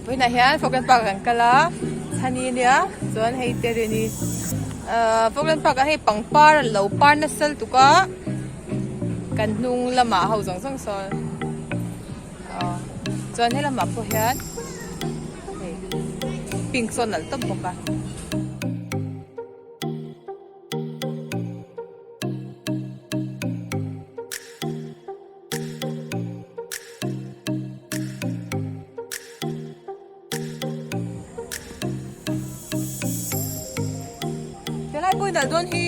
Vawiinah hian Falkland Park ah kan kal a, chhani nia chuan hei te rin hi ahh Falkland Park ah hei pangpar a lo par nasa lutuk a, kan hnung lamah ho zawng zawng sawn aw chuan helamah pawh hian hei pink sawn a nalh tawp bawk a. Helai pawh inalh dawn hi.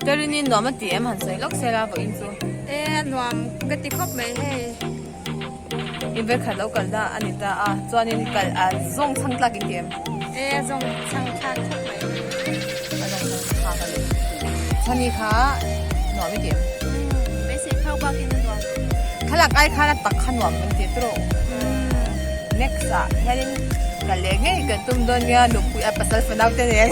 Terini nuam a ti em han sawi lawk se la vawiin chu. E a nuam ka ti khawp mai hei. Inver khat lo kal na a ni ta a chuanin kal a zawng chhang tlak in ti em? E a zawng chhang thlak khawp mai. A zawng chhang thlak a ni. Chhani kha nuam i ti em? Beisei phak bakin a nuam. Thlalak ai khan a tak kha nuam kan ti tawh. Next ah hianin ka leh ngei kan tum dawn nia nupui a pasal fanau te nen.